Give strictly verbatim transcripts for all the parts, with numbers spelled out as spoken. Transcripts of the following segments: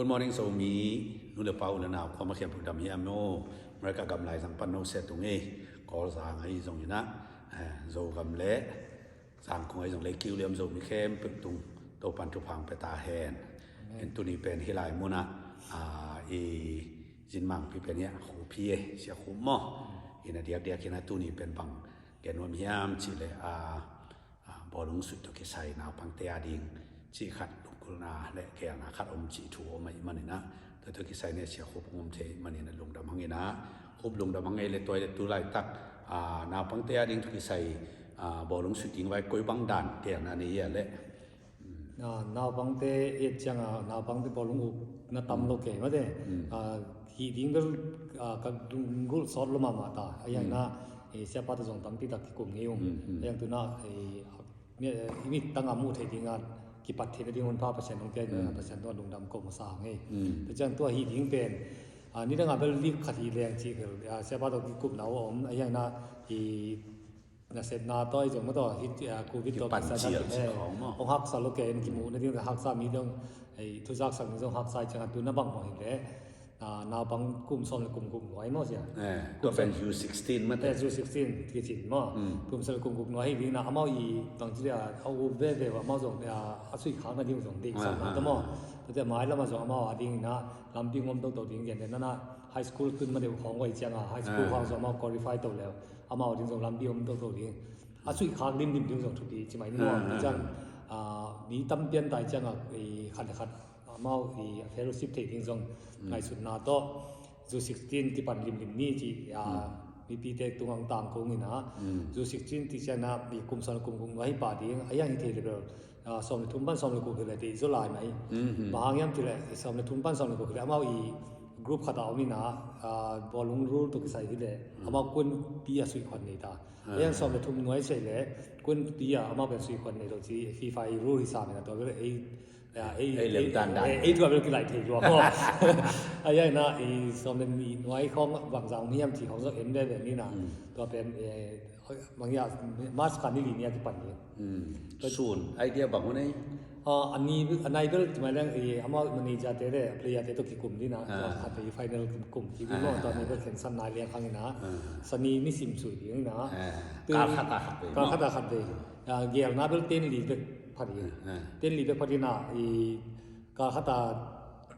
Good morning, Zomi nu le pa, u le nau, kua ma khiam puk dam hiam maw? America gam laizang pan no se tung ei, Kawlzang ahi zong inah, eh, Zogam le Zangkong ahi zong le kiu liam Zomi khempeuh tung Topan thupha hong pia ta hen. Amen. En tuni pen hih lai munah, ah, i zin mangpi pen hiah Khup hi e, Sia Khup maw? Ina diakdiak inah tuni pen bang gen nuam hiam cih le, ah, ah, bawlung suih tawh kisai naupangte a ding cih khat lungkulna le geelna khat om cih thu om ahih maninah, tua tawh kisai ne Sia Khup hong om thei ahih maninah lungdam hang inah, Khup lungdam hang ei le tua le tu laitak, ah, naupangte a ding tawh kisai, ah, bawlung suih ding vai koi bang dan geelna nei hia le? Ah, naupangte et cianga naupangte bawlung uk na tam lo kei mate. Ah, hih ding bel, ah, ka lunggulh sawt lo mahmah ta. Ahi hangin ah, eh, siapate zong tampi tak kikum ngei ung. Ahi hang tunah, eh, mi, eh, i mit tanga muh theih dinga kipat theihna ding hun pha Pasian hong pia in, Pasian tungah lungdam ko masa hang ei. Tua ciang tua hih ding pen, ah, nidanga bel lik khat hi leng cih khel, ah, siapa tawh kikupna uh a om. Ahi hangin ah, i nasepna tawh i zong maw tawh hih, ah, Covid tawh kipan kisan cial na cih khawng maw? Hong haksa lo kei in kimuhna ding haksa mi dong, eh, thuzaksak ni zong haksa i cianga tuna bangbang hi leh, ah, naupang kum sawm le kum guk nuai maw sia. Eh, tua pen U sixteen mate. Eh, U sixteen kicin maw. Kum sawm le kum guk nuai hi ding na amau i bangci le a, a u veve amau zong, ah, a suih khakna ding zong deihsak na ta maw. Tua te mailam a zong amau a ding na lampi ngom toto ding gen na na high school tun ma deuh khawng vai cianga high school khawng zong amau qualify to leu. Amau ding zong lampi om toto ding. A suih khak limlim ding zong thupi ci mai ni maw. Tua ciang, ah, mi tam pian tai cianga, i khat le khat amau i fellowship theih ding zong ngaihsutna tawh U sixteen kipan limlim ni ci, ah, mipite tungang tang kong ina. U sixteen ti ciana i kum sawm le kum guk nuai hi pah ding. Ahi hang hi thei le bel, ah, sawm le thum pan sawm le guk hi le te i zaw lai mai. Bang hang hiam ti le sawm le thum pan sawm le guk hi le amau i group khat a om ina, ah, bawlung rul tawh kisai hi le amau kun pi a suih khuan nei ta. Ahi hang sawm le thum nuai sei le kun pi a amau pen suih khuan nei lo ci FIFA i rul hi sa mai na tua bel ei, ah, ei, ei lem dan dan. Ei tua bel kilai thei lua maw. Ahi hang ina i sawm le nih nuai khawng bangzang mi hiam ci khawng zong em veve ni na. Tua pen, eh, bang hia, March kha ni li ni a kipan ni. Sun idea bang hun ei? Ah, a ni, a nai bel ci mai leng, eh, amau manager te le player te tawh kikum ding na, tua khat te final kikum ki ding maw, tua nai bel khensan nai liang hang ina. Sani nisim sui ding na. Kal khat a khat vei maw? Kal khat a khat vei. Ah, geelna bel ten li bek pha ding. Ten li bek pha ding na, i kal khat a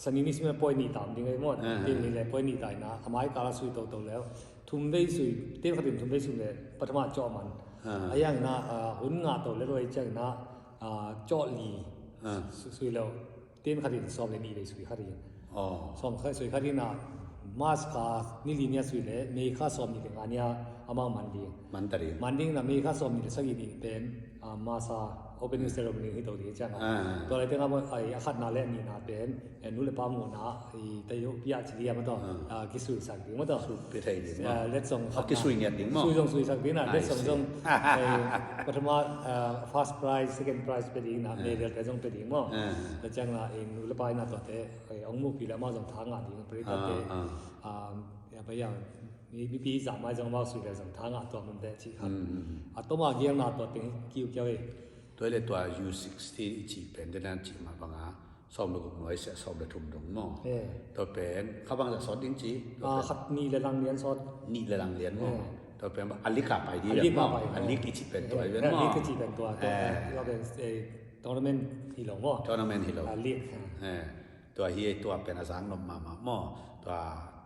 Sani nisim le poi nih tam ding ei maw. Ten li le poi nih ta ina, a mai kal a sui toto leu. Thum vei sui, ten khat in thum vei sui le pathama cawh man. Ahi hang ina, ah, hun ngah to le luai ciang ina, ah, cawh li su-, sui leu. Ten khat in sawm le nih vei sui khat in. Sawm khat sui khat ina, March kha ni li nia sui le, May kha sawm nih le nga nia amau man ding. Man ta ding. Man ding na May kha sawm nih le sagih nih pen, ah, masa opening ceremony hi to ding ciang a. Tua lai teng a maw, ai, a khatna le a nihna pen, eh, nu le pa muhna, i, tayo pia ci liam a tawh, ah, kisuisak ding maw tawh. Suk pia thei ding maw? Ah, let zong khatna. Kisui ngiat ding maw? Sui zong suisak ding na, let zong zong, eh, pathama, ah, first prize, second prize pia ding na, medal te zong pia ding maw? Tua ciang na, i, nu le pa ina tua te, eh, ong muh pi le amau zong tha ngah ding, pia tua te, ah, ya, pa ya, mi, mipi zah mai zong amau sui le zong tha ngah tua mun te cih khat. A toma gialna tua teng kiukiau e. Tua le tua U sixteen i cih pen te nan cih mah banga sawm le guk nuai sia sawm le thum dong maw? Tua pen kha bang zah sawt ding ci? Tua pen khat nih le lang lian sawt. Nih le lang lian maw? Tua pen a lik a pai ding maw? A lik i cih pen tua i pen maw? A lik i cih pen tua, tua pen, eh, tournament hi lo maw? Tournament hi lo. A lik. Tua hi, tua pen a zang nop mahmah maw? Tua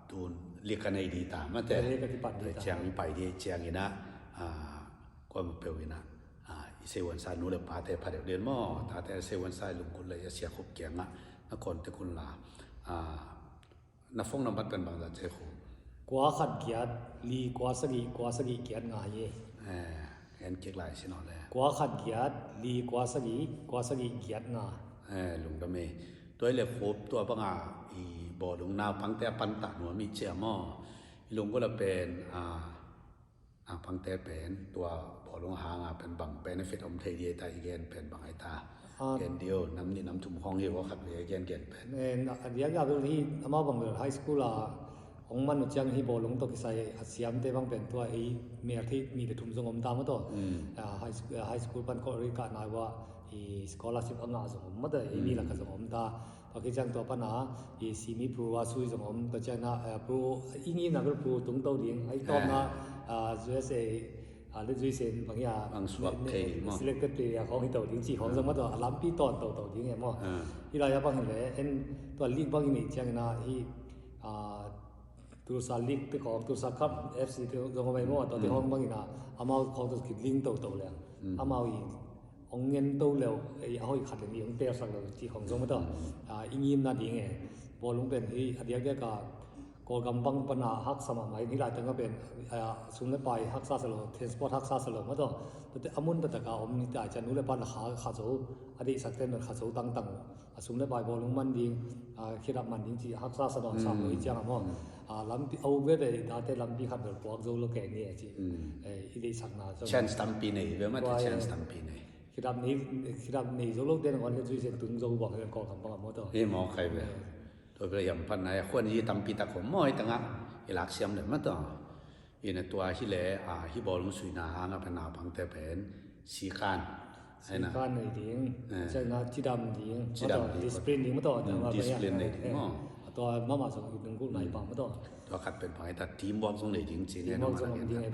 tun lik a nei di ta mate. Lik a kipan di ta. Ciang i pai di ciang ina, ah, kua mu peu ina, ah, i seiwansa nu le pate pha deuh den maw? Tate a seiwansa i lungkul le a sia khup kiangah na contact un la. Ah, na phone number pen bang zah ceh khu? Kua khat giat li kua sagih kua sagih giat nga hi. Eh, en kik lai sin aw le. Kua khat giat li kua sagih kua sagih giat nga. Eh, lungdam e. Tua i le khup tua banga i bawlung naupangte a pantah nuam i cia maw? I lunggulh a pen, ah, naupangte pen tua bawlung a hanga pen bang benefit om thei di ai ta i gen pen bang ai ta? Ah. Gen dio, nam nih nam thum khawng hi ua khat vei a gen gen pen. Eh, na, a diak a bel hi, amau bang bel high school a ong man uh ciang hi bawlung tawh kisai a siamte bang pen tua ei mel thei nih le thum zong om ta maw tawh. Ah, high sch-, ah, high school pan college kah nai ua i scholarship a ngah zong om maw tawh, ei mi lakah zong om ta. A khi ciang tua pana i simi pro a sui zong om, tua ciang na, eh, pro i ngimna bel pro tung to ding, a i tawpna, ah, U S A, ah, le U S A bang hi a, bang suak ne, ne, thei maw, selected player khawng hi to ding ci khawng zong maw, tua a lampi tawn to to ding e maw. Hi lai a bang hi le, en tua league bang i neih ciangin a hi, ah, Tulsa League te khawng, Tulsa Cup F C te zong om ei maw, tua te khawng bangin a, amau khawng tua kilink to to le. Amau i hong ngen to leu, ei, a hoih khat le nih hong telsak lo ci khawng zong maw tua. Ah, i ngimna ding e. Bawlung pen hi a diakdiak a Kawlgam bang pana haksa mahmah in hi laitang a pen, ah, sum le pai haksa sa lo, transport haksa sa lo maw tua. Tua te a mun taktak a om ni ta ciang nu le pa na kha, kha zo, a deihsak ten na kha zo tangtang. A sum le pai bawlung man ding, a khedap man ding ci haksa sa nawn sam lo hi ciang a maw. A lampi a uk veve i tate lampi khat bel puak zo lo kei ni e ci. Eh, i deihsakna zong. Chance tampi nei ve maw te, chance tampi nei. Khedap nei, khedap nei zo lo te nangawn le zui sen tung zo bang le Kawlgam bang a maw tua. Hi maw kai ve. Tua bel hiam pan nai a khuan hi tampi tak om maw hi tangah i lak siam le maw tua. Ina tua hi le, a, hi bawlung suina hanga pen naupangte pen sikan. Sikan nei ding, ciangin cidam ding, cidam ding, discipline ding maw tua, discipline nei ding maw. A tua mahmah zong i nunggulh nai pah maw tua. Tua khat pen bang hi ta, teamwork zong nei ding ci nge. Teamwork zong nei ding,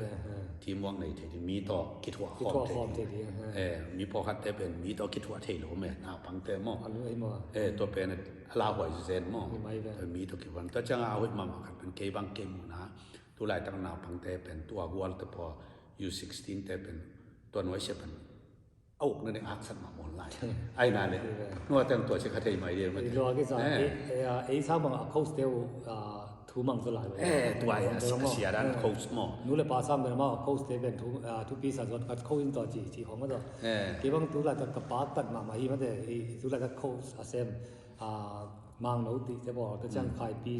teamwork nei thei ding, mi tawh kithuah khawm thei ding. Eh, mi pawlkhatte pen mi tawh kithuah thei lo me, naupangte maw. Eh, tua pen a lauhuai zen maw. Mi tawh kivan. Tua ciangin a hoih mahmah khat pen kei bang kei muhna. Tulaitak naupangte pen tua gualte pawl U sixteen te pen tua nuaisia pen a ukna ding haksat mah maw lai. Aina le nuaiteng tua ci kha thei mai ding maw. Ei sang bang a coach te uh thu mang zaw lai. Eh, tua a sia dan coach maw. Nu le pa sang pen amau a coach te pen thupi sa zaw, ka coach in tua ci ci khawng maw tua. Kei bang tulaitak ka paktat mahmah hi maw te, tulaitak coach a sem Mangno tih te pawl te ciang Khai Pi,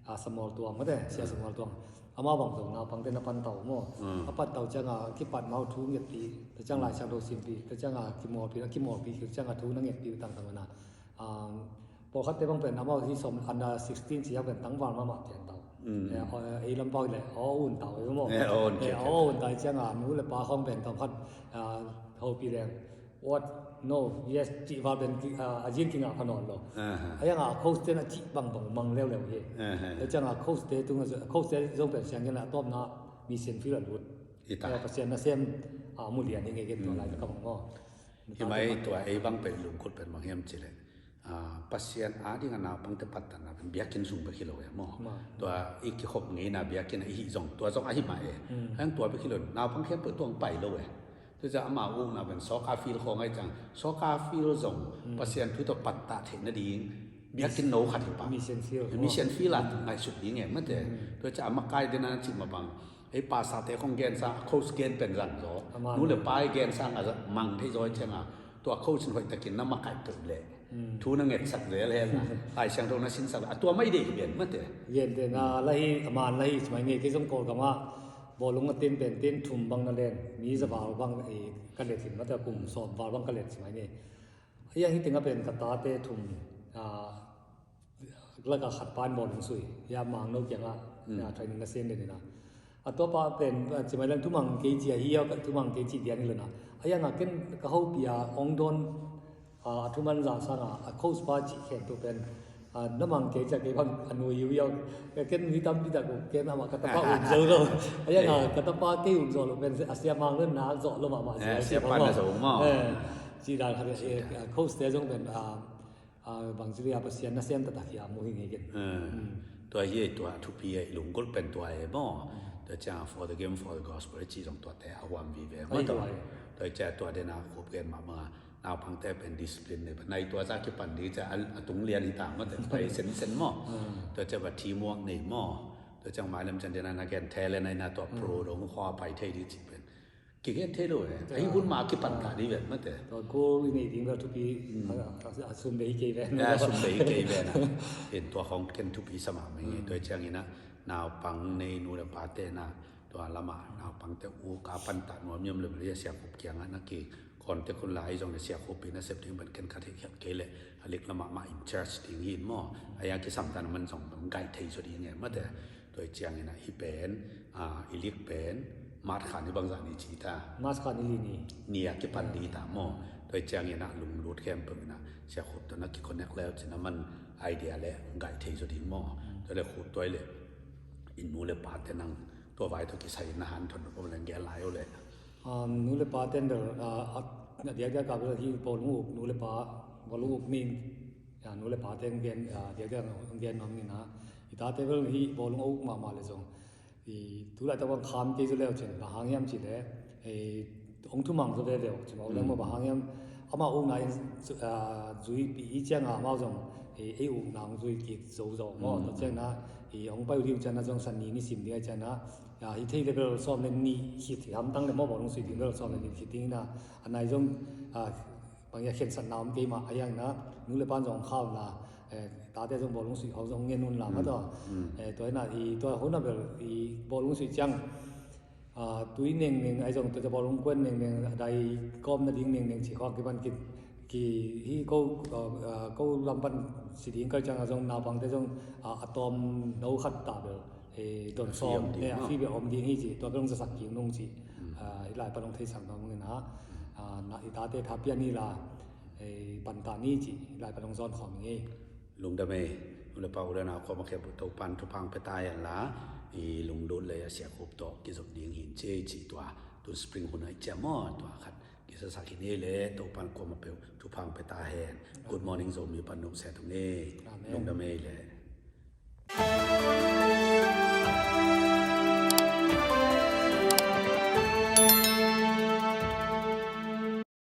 a, Samuel Tuang maw te, Sia Samuel Tuang. Amau bang zong naupangte na pan tau maw. A pan tau ciangin a kipat mau thu ngetpih, tua ciang Lai Siangtho simpih, tua ciangin a kimawlpih, a kimawlpih kik ciangin a thu na ngetpih tangtang na. Pawlkhatte bang pen amau hi sawm under sixteen ci a pen tangval mahmah pian tau. Ei lam pau le aw un tau ei maw. Aw un tau ciangin a nu le pa khawng pen tawmkhat hopih leng. What? No, yes, cih val pen a zin kingah kha nawn lo. A iangah coach ten a cih bangbang mang leuleu hi. Tua ciangah coach te tung, coach te zong pen siangin a tawpna mission field a lut. Pasian nasem a mu lian hi ngei gen tua lai ka bang maw. Hi mai tua ei bang pen lungkut pen bang hiam cih leh Pasian ading a naupangte pattatna pen biakinn sung bek hi lo e maw. Tua i kikhop ngeina biakinn a i hih zong tua zong ahi mah e. Hang tua bek hi lo, naupang khempeuh tuang pai lo e. Tua ciang amau ukna pen soccer field khawng ahi ciang, soccer field zong Pasian thu tawh pattah theih nading biakinn no khat hi pah. Mission field. Mission field ah ngaihsut ding e maw te. Tua ciang a makai dena cih mah bang ei pastor te khawng gen sang a coach gen pen zang zaw. Nu le pa i gen sang a mang thei zaw ciangin tua coach in hoihtakin na makaih peuh leh thu na ngetsak zel hen a, Lai Siangtho na sinsak leh a tua mai deih hi ben maw te. Gen te na la hi, a man la hi ci mai ni, kei zong Kawlgam ah bawlung a team pen team thum bang na len, mi za val bang ka let hi maw te, kum sawm val bang ka let ci mai ni. A iang hi teng a pen ka tate thum laka khat pan bawlung sui, ya Mangno kiangah training na sem den ina. A tua pa pen ci mai lang thumang kei ci a hi a, thumang kei ci diang hi lo na. A iangah ken ka hopih a ong dawn a thuman zah sangah a coach pa cih khempeuh pen na mang kei ci a, kei bang a nui uh hiau. Ken nui tampi tak uh, ken amah ka tapa um zo lo. A iangah ka tapa kei um zawh lo pen a sia Mangno na zawh lo mahmah sia, sia pa na zo maw. Ci dan khat coach te zong pen bangci lei a Pasian nasem taktak hi a mu hi ngei ken. Tua hi ei, tua a thupi ei, lunggulh pen tua ei maw. Tua ciang for the game, for the gospel ei ci zong tuate a huam vive maw tua. Tua ciang tua dena khup gen mahmah a, naupangte pen discipline nei, nai tua za kipan ding ciang a tung lian hi ta maw te, pai sensen maw. Tua ciang va teamwork nei maw. Tua ciang mailam ciang dena na gen talent ei na tua pro dong khua pai thei ding ci pen kigen thei lo e. Ahi hun ma kipan ta ding ven maw te. Tua goal i nei ding bel thupi a sum bei kei ven. A sum bei kei ven a. In tua khawng ken thupi sa mahmah hi. Tua ciangin a naupang nei nu le pate na tua lamah naupangte u ka pan ta nuam hiam le bel Sia Khup kiangah na ki contact un la, ei zong le Sia Khup in a sep ding ban ken ka thei khiat kei leh a lik lamah mah in charge ding hi in maw. A iang kisam ta na man zong bang gai thei zaw ding e maw te. Tua ciangin a hi pen i lik pen March kha ni bangzah ni ci ta. March kha ni li ni. Ni a kipan ding ta maw. Tua ciangin a lunglut khempeuh in a Sia Khup tawh na ki connect leu cin a man idea le ngai thei zaw ding maw? Tua le khut tuai le in nu le pa te nang tua vai tawh kisai na han thon pom le gel lai o le. Nu le pa ten bel a diakdiak a bel hi bawlung uk nu le pa bawlung uk ning. Nu le pa ten gen diakdiak gen nuam ning a i tate bel hi bawlung a uk mahmah le zong i tulai tak bang kham kei zo leu cin bang hang hiam ci le hong thumang zo ve ve cin bawlung maw bang hang hiam ama ukna in zuipi i cianga amau zong ei ukna hong zui kik zo zo maw tua ciangna i hong pai uh ding ciangna zong san ni ni sim ding a ciangna hi thei le bel sawm le ni khit hi hamtang le maw bawlung sui ding bel sawm le ni khit ding na a nai zong bang ia khensatna om kei mah a hiangna nu le pan zong khauna tate zong bawlung sui hau zong ngen un la ma tua tua ina i tua hona bel i bawlung sui ciang tui nengneng ai zong tua bawlung kuan nengneng dai kawm nading nengneng ci khawng kiban ki hi ko ko lampan si ding kai ciang a zong naupangte zong a tawm no khat ta bel don sawm ne a fi bia om ding hi ci tua bel hong zasak kik nung ci hi lai pan hong theisak nuam ung ina i tate tha pian hi la panta ni ci hi lai pan hong zawn khawm ing ei. Lungdam ei. Nu le pa u le nau khawm a khep uh Topan thupha hong pia ta hen la i lunglut le a siakhup tawh kizop ding hin ci ei ci tua tun spring hun a i ciam maw tua khat kisasak hi ni le Topan khawm a peuh thupha hong pia ta hen. Good morning Zomi pan nong se tung ei. Lungdam ei le.